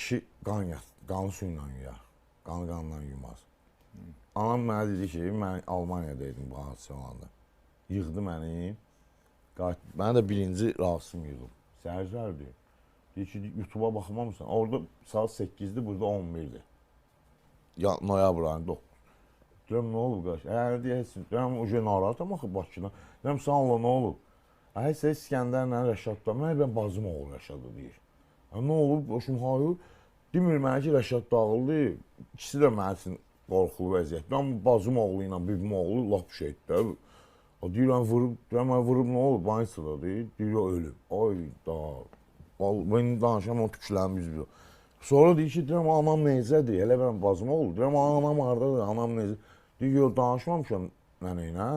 Kişi qan yat, qanı suyla yuyar. Qanı qanla yumaz. Anam mənə dedi ki, mən Almaniyada idim bu hadisə olanda. Yığdı məni. Mənə də birinci Rasim yığıb. Səhər-səhər deyir. Deyir ki, YouTube-a baxmamısan. Orada saat 8-dir, burada 11-dir. Ya, noyabr ayının 9. Deyirəm, nə olub qardaş? Hə, deyir, heç. Deyirəm, o narahatam axı Bakıdan. Deyirəm, sağ ol, nə olub? Hə, İsgəndərlə Rəşadda. Mənə mən bacım oğlu Rəşadı deyir. Hə, nə olub? Başım hayır. Demir mənə ki, Rəşad dağıldı. İkisi də mənim üçün qorxulu vəziyyətdə. Amma bacım oğlu ilə bibim oğlu lap şeydir. Deyirəm, vurub, deyirəm, vurub nə olub? Banisada deyir, deyir, ölüb. Ay da. Mən danışam, o tüklərim üzmür. Sonra deyir ki, deyirəm, anam necədir? Elə mən bacım oğlu. Deyirəm, anam hardadır, anam necə? Deyir, yox, danışmamışam nənə ilə.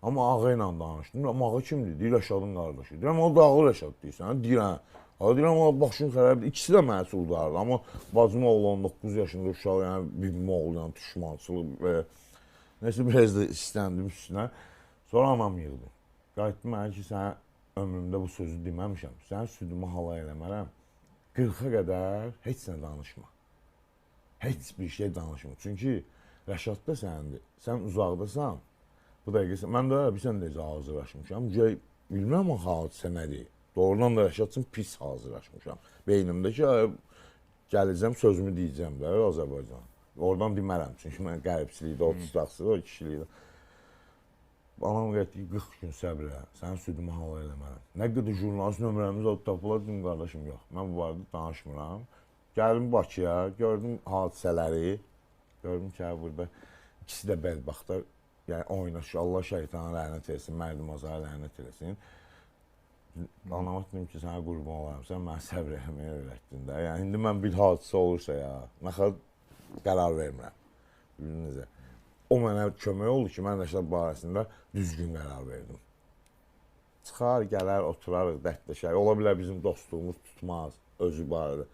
Amma ağa ilə danışdım. Deyirəm, ağa kimdir? Deyir, Rəşadın qardaşı. Deyirəm, o dağlı Rəşad deyirsən. Deyirəm, deyirəm, o başın xərəbdir. İkisi də mənə udardı. Amma bacım oğlu 19 yaşında uşaq, yəni bibim oğlu ilə düşmançılıq və nəsə biraz da istəndim üstünə. Sonra anam yığdı. Qayıtdı mənə ki, sənə ömrümdə bu sözü deməmişəm. Sənin südümü halal eləmərəm. 40-a qədər heç nə danışma. Heç bir şey danışma. Çünki Rəşad da səndir. Sən uzaqdasan. Bu dəqiqə mən də bilsən necə hazırlaşmışam. Bilmirəm o hadisə nədir. Doğrudan da Rəşad üçün pis hazırlaşmışam. Beynimdə ki, gələcəm, sözümü deyəcəm də Azərbaycan. Oradan demərəm. Çünki mən qəribçilikdə, 30 o kişilikdə. Anam qayıtdı ki, 40 gün səbr elə, sənin südümü halal eləmərəm. Nə qədər jurnalist nömrəmiz o tapılar, dedim, qardaşım, yox, mən bu barədə danışmıram. Gəldim Bakıya, gördüm hadisələri, gördüm ki, burada ikisi də bədbəxtlər, yəni oynaş, Allah şeytana lənət eləsin, mərdim azara lənət eləsin. Anama dedim ki, sənə qurban olaram, sən mənə səbr eləməyi öyrətdin də. Yəni, indi mən bir hadisə olursa ya, nə qədər qərar vermirəm, bildin necə. O mənə kömək oldu ki, mən Rəşad barəsində düzgün qərar verdim. Çıxar, gələr, oturarıq, dərdləşərik. Ola bilər bizim dostluğumuz tutmaz özü barədə.